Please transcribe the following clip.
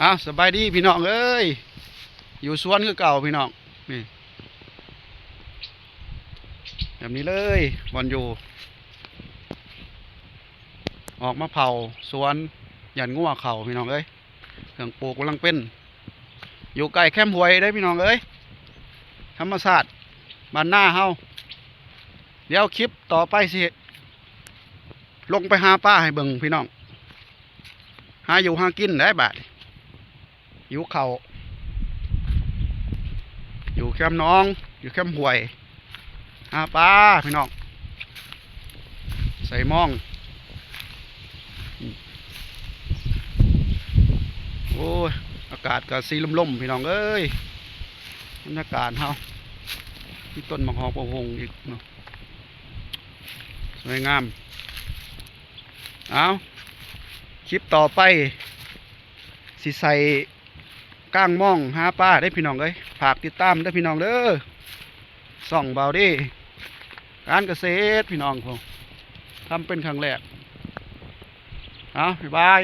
ອ້າວ ສະບາຍດີພີ່ນ້ອງເອີຍ ຢູ່ສວນຄືເກົ່າພີ່ນ້ອງ ນີ້ ແບບນີ້ເລີຍ ບ່ອນຢູ່ ອອກມາເຝົ້າສວນ ຢ້ານງົວເຂົ້າພີ່ນ້ອງເອີຍ ເຄື່ອງປູກກຳລັງເປັນ ຢູ່ໃກ້ແຄມຫ້ວຍເດ້ພີ່ນ້ອງເອີຍ ທຳມະຊາດບ້ານນາເຮົາ ດຽວຄລິບຕໍ່ໄປຊິລົງໄປຫາປາໃຫ້ເບິ່ງພີ່ນ້ອງ ຫາຢູ່ຫາກິນໄດ໋ບາດ ຫິວເຂົ້າ ຢູ່ແຄມໜອງ ຢູ່ແຄມຫ້ວຍ ຫາປາພີ່ນ້ອງ ໃສ່ມອງ ໂອ້ຍ ອາກາດກໍສີລົມໆ ພີ່ນ້ອງເອີຍ ບັນຍາກາດເຮົາ ມີຕົ້ນໝາກຫອກໝາກຫົ່ງອີກເນາະ ສວຍງາມ ເອົາ ຄລິບຕໍ່ໄປ ຊິໃສ່ກາງມອງຫາປາເດ້ພີ່ນ້ອງເອີຍ ຝາກຕິດຕາມເດີພີ່ນ້ອງເດີ ຊ່ອງບ່າວເດ ການກະເສດພີ່ນ້ອງ ທຳເປັນຄັ້ງແລກ ເອົາ ບາຍບາຍ.